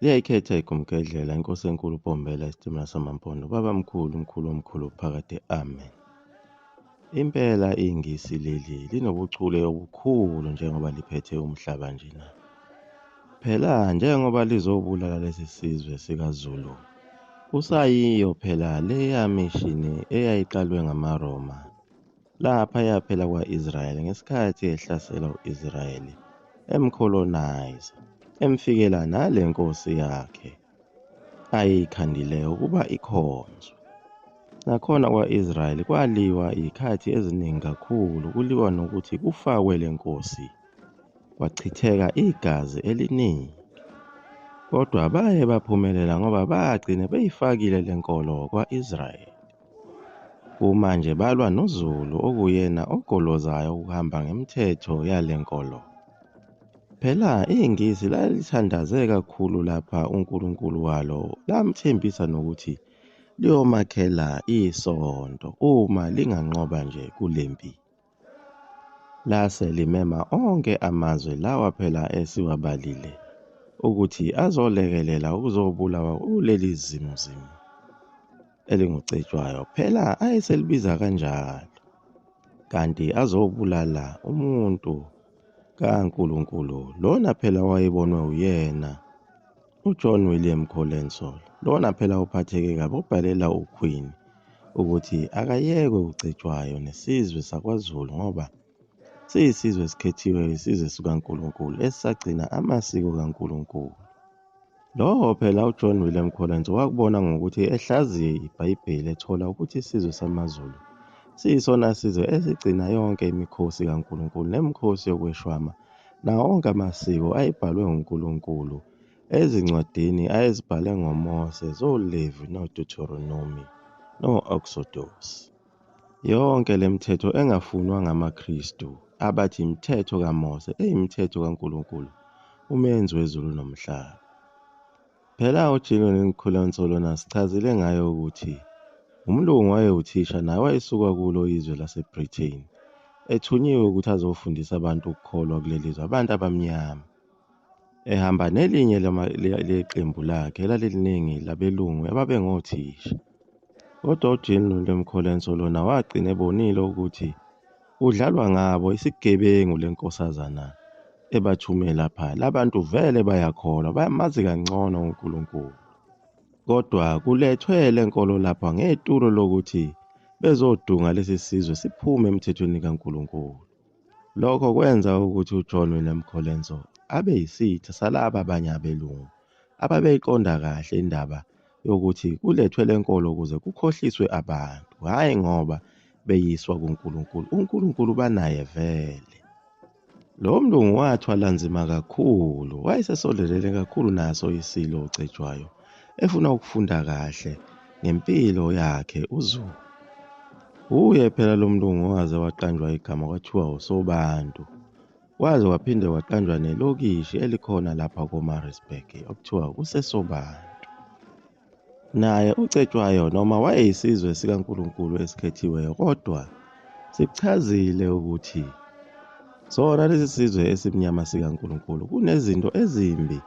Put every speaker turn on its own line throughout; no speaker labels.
Liyayikhetha igumgedlela inkosi enkulu uBhombela isitimela samaMpondo babamkhulu mkhulu omkhulu phakade amen. Impela iNgisi leli linobuchule obukhulu njengoba liphethe umhlaba njena. Phela njengoba lizobulala lesi sizwe sikaZulu, kusayiyo phela leya mishini eyayiqalwe ngamaRoma laphaya phela kwa-Israyeli ngesikhathi ehlasela u-Israyeli emkholonize emfikela nale nkosi yakhe ayikhandileyo ukuba ikhonzwe. Nakhona kwa-Israyeli kwaliwa izikhathi eziningi kakhulu kuliwa nokuthi kufakwe le nkosi, kwachitheka igazi eliningi. Kodwa baye baphumelela ngoba bagcine beyifakile le nkolo kwa-Israyeli. Kumanje balwa noZulu okuyena ogolozayo ukuhamba ngemithetho yale nkolo. Phela iNgisi lalithandaze kakhulu lapha uNkulunkulu walo lamthembisa nokuthi liyomakhela isonto uma linganqoba nje kule mpi. Lase limema onke amazwe lawa phela esiwabalile ukuthi azolekelela ukuzobulawa kuleli zimuzimu elinguCetshwayo. Phela ayeselibiza kanjalo, kanti azobulala umuntu kaNkulunkulu lona phela wayebonwe uyena uJohn William Colenso lona phela uphatheke kabi ubhalela uQueen ukuthi akayekwe uCetshwayo nesizwe sakwaZulu ngoba siyisizwe esikhethiwe, isizwe sikaNkulunkulu esisagcina amasiko kaNkulunkulu. Lowo phela uJohn William Colenso wakubona ngokuthi ehlaziye iBhayibheli ethola ukuthi isizwe samaZulu siyisona sizwe esigcina yonke imikhosi kaNkulunkulu nemikhosi yokweshwama nawo wonke amasiko ayebhalwe nguNkulunkulu ezincwadini ayezibhale ngoMose zoLevi noDeuteronomy no-Exodus. Yonke le mithetho engafunwa ngamaKristu abathi imithetho kaMose eyimithetho kaNkulunkulu umenzi wezulu nomhlaba. Phela uJillian Colenso lona sichazile ngaye ukuthi umlungu wayewuthisha naye wayesuka kulo izwe laseBritain ethunyiwe ukuthi azofundisa abantu ukukholwa kuleli zwe, abantu abamnyama. Ehamba nelinye leqembu lakhe elaliliningi labelungu ababengothisha. Kodwa uJean William Colenso lona wagcina ebonile ukuthi kudlalwa ngabo, isigebengu lenkosazana ebathume lapha. Labantu vele bayakholwa, bayamazi kangcono uNkulunkulu. Kodwa kulethwe le nkolo lapha ngetulo lokuthi bezodunga lesi sizwe siphume emthethweni kaNkulunkulu. Lokho kwenza ukuthi uJohn William Colenso abe yisitha salaba abanye abelungu ababeyiqonda kahle indaba yokuthi kulethwe le nkolo ukuze kukhohliswe abantu, hhayi ngoba beyiswa kuNkulunkulu. uNkulunkulu banaye vele. Lo mlungu wathwala nzima kakhulu, wayesesondelene kakhulu naso isilo uCetshwayo, efuna ukufunda kahle ngempilo yakhe uZulu. Uye phela lo mlungu owaze waqanjwa igama kwathiwa uSobantu. Waze waphinde waqanjwa nelokishi elikhona lapha koMaritzburg okuthiwa kuseSobantu. Naye uCetshwayo noma wayeyisizwe sikaNkulunkulu esikhethiweyo kodwa sichazile ukuthi sona lesi sizwe esimnyama sikaNkulunkulu kunezinto ezimbi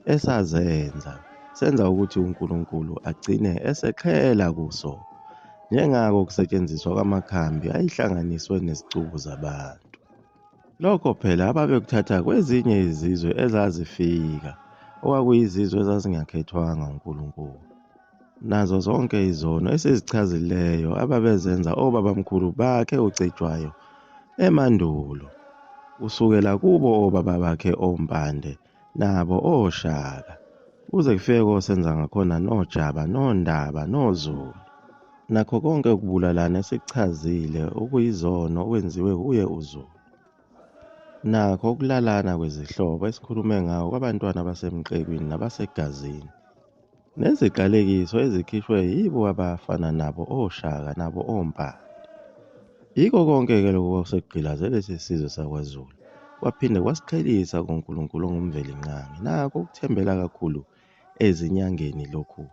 esazenza senza ukuthi uNkulunkulu agcine eseqhela kuso, njengako ukusetshenziswa kwamakhambi ayihlanganiswe nezicubu zabantu. Lokho phela ababekuthatha kwezinye izizwe ezazifika, okwakuyizizwe ezazingakhethwanga uNkulunkulu. Nazo zonke izono esizichazileyo ababezenza obabamkhulu bakhe uCetshwayo emandulo, kusukela kubo obaba bakhe oMpande nabo oShaka, kuze kufike koSenzangakhona noJaba noNdaba noZulu. Nakho konke ukubulalana esikuchazile okuyizono okwenziwe uye uZulu. Nakho ukulalana kwezihlobo esikhulume ngawo kwabantwana basemqekwini nabasegazini. Neziqalekiso ezikhishwe yibo abafana nabo oShaka nabo oMpande. Yiko konke-ke lokhu kwakusekugqilaze lesi sizwe sakwaZulu, kwaphinde kwasiqhelisa kuNkulunkulu onguMvelinqangi. Nakho ukuthembela kakhulu ezinyangeni lokhu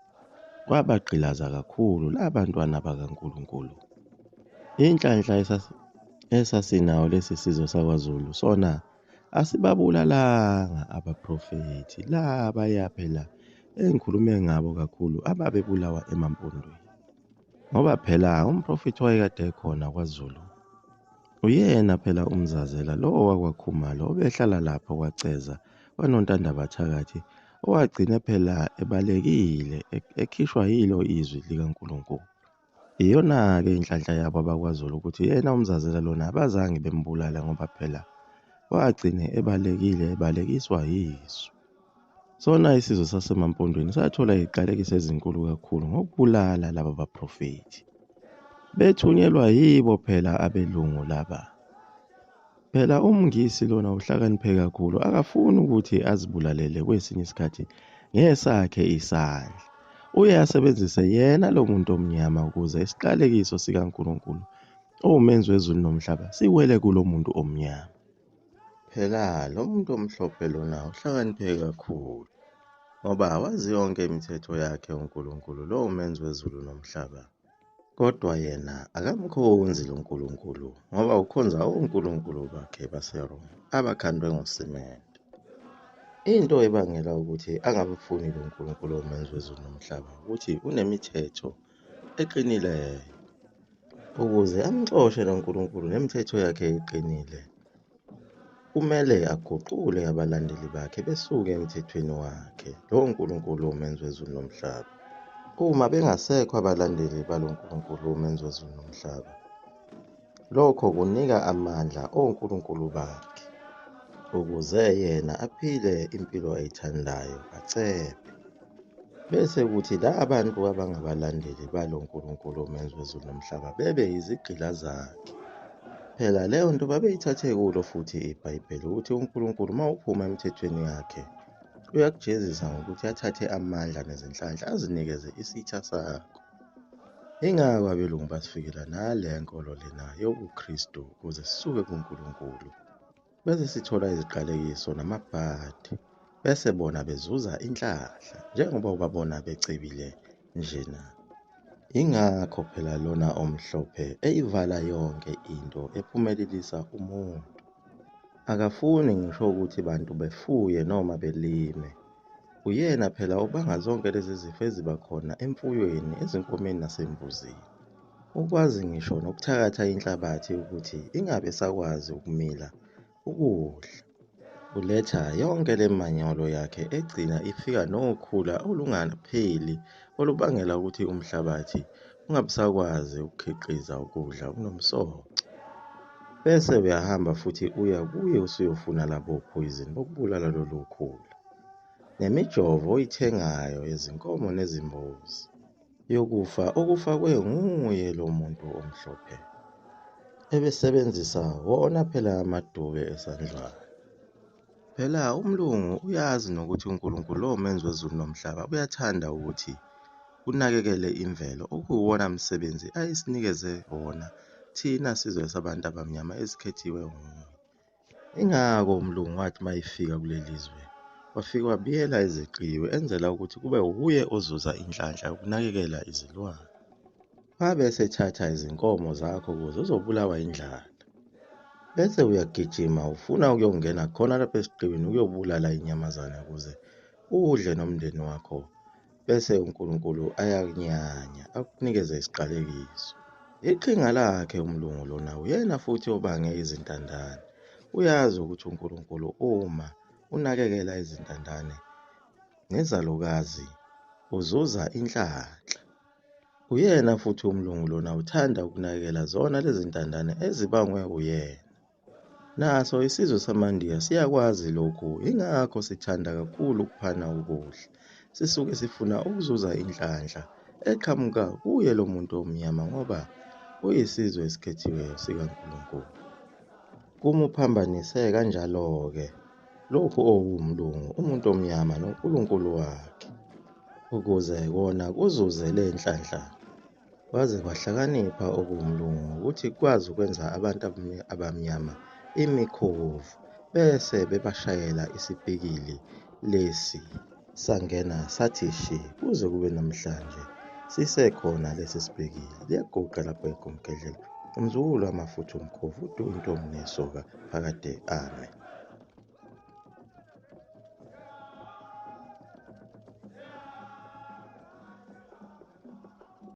kwabagqilaza kakhulu labantwana bakaNkulunkulu. Inhlanhla esasinawo lesi sizwe sakwaZulu sona asibabulalanga abaprofethi laba phela engikhulume ngabo kakhulu ababebulawa emaMpondweni. Ngoba phela umprofethi wayekade ekhona kwaZulu. Uyena phela uMzazela lo wakwaKhumalo obehlala lapho kwaCeza kwaNontandabathakathi owagcine phela ebalekile ekhishwa yilo izwi likaNkulunkulu. Iyona-ke inhlanhla yabo abakwaZulu ukuthi yena uMzazela lona abazange bembulale ngoba phela wagcine ebalekile ebalekiswa yisu. Sona isizwe saseMampondweni sathola iziqalekiso ezinkulu kakhulu ngokubulala laba baprofethi. Bethunyelwa yibo phela abelungu laba. Phela umNgisi lona uhlakaniphe kakhulu akafuni ukuthi azibulalele kwesinye isikhathi ngesakhe isandla. Uye asebenzise yena lo muntu omnyama ukuze isiqalekiso sikaNkulunkulu owumenzi wezulu nomhlaba siwele kulo muntu omnyama. Phela lo muntu omhlophe lona uhlakaniphe kakhulu ngoba wazi yonke imithetho yakhe uNkulunkulu lo umenzi wezulu nomhlaba. Kodwa yena akamkhonzi lo Nkulunkulu ngoba ukhonza onkulunkulu bakhe baseRoma abakhandwe ngosimende. Into ebangela ukuthi angamfuni lo Nkulunkulu omenzi wezulu nomhlaba ukuthi unemithetho eqinileyo. Ukuze amxoshe lo Nkulunkulu nemithetho yakhe eqinile, kumele aguqule abalandeli bakhe besuke emthethweni wakhe lowo Nkulunkulu omenzi wezulu nomhlaba. Uma bengasekho abalandeli balo Nkulunkulu omenzi wezulu nomhlaba, lokho kunika amandla onkulunkulu bakhe ukuze yena aphile impilo ayithandayo acebe. Bese kuthi la bantu abangabalandeli balo Nkulunkulu omenzi wezulu nomhlaba bebe yizigqila zakhe. Phela leyo nto babeyithathe kulo futhi iBhayibheli ukuthi uNkulunkulu uma uphuma emthethweni yakhe uyakujezisa ngokuthi athathe amandla nezinhlanhla azinikeze isitha sakho. Ingako abelungu basifikela nale nkolo lena yobuKristu ukuze sisuke kuNkulunkulu bese sithola iziqalekiso namabhadi bese bona bezuza inhlanhla njengoba ubabona becebile njena. Ingakho phela lona omhlophe eyivala yonke into ephumelelisa umuntu. Akafuni ngisho ukuthi bantu befuye noma belime. Uyena phela obanga zonke lezi zifo eziba khona emfuyweni, ezinkomeni nasembuzini. Ukwazi ngisho nokuthakatha inhlabathi ukuthi ingabe sakwazi ukumila ukudla. Uletha yonke le manyolo yakhe egcina ifika nokhula olungapheli olubangela ukuthi umhlabathi ungabisakwazi ukukhiqiza ukudla okunomsoco. Bese uyahamba futhi uya kuye usuyofuna labo poison bokubulala lolu khula. Nemijovo oyithengayo yezinkomo nezimbuzi yokufa okufakwe nguye lo muntu omhlophe ebesebenzisa wona phela amadube esandlwane. Phela umlungu uyazi nokuthi uNkulunkulu lo menzi wezulu nomhlaba uyathanda ukuthi unakekele imvelo okuwuwona msebenzi ayisinikeze wona thina sizwe sabantu abamnyama esikhethiwe nguye. Ingako umlungu wathi mayefika kuleli zwe wafika wabiyela iziqiwi enzela ukuthi kube wuye ozuza inhlanhla yokunakekela izilwane. Wabe esethatha izinkomo zakho ukuze uzobulawa indlala. Bese uyagijima ufuna ukuyongena khona lapha esiqiwini ukuyobulala inyamazane ukuze udle nomndeni wakho bese uNkulunkulu ayakunyanya akunikeze isiqalekiso. Iqhinga lakhe umlungu lona uyena futhi obange izintandane. Uyazi ukuthi uNkulunkulu uma unakekela izintandane nezalukazi uzuza inhlanhla. Uyena futhi umlungu lona uthanda ukunakekela zona lezi ntandane ezibangwe uyena. Naso isizwe samaNdiya siyakwazi lokhu, ingakho sithanda kakhulu ukuphana ukudla. Sisuke sifuna ukuzuza inhlanhla eqhamuka kuye lo muntu omnyama ngoba uyisizwe esikhethiweyo sikaNkulunkulu. Kumuphambanise kanjalo-ke lokhu owumlungu umuntu omnyama noNkulunkulu wakhe ukuze kona kuzuze le nhlanhla. Kwaze kwahlakanipha okuwumlungu ngokuthi kwazi ukwenza abantu abamnyama imikhovu bese bebashayela isipikili lesi sangena sathi shi kuze kube namhlanje sisekhona lesi sipikili. Liyaguqa lapho egumgedlela umzukulu wamafutha umkhovu udu intombi nesoka phakade. Amen.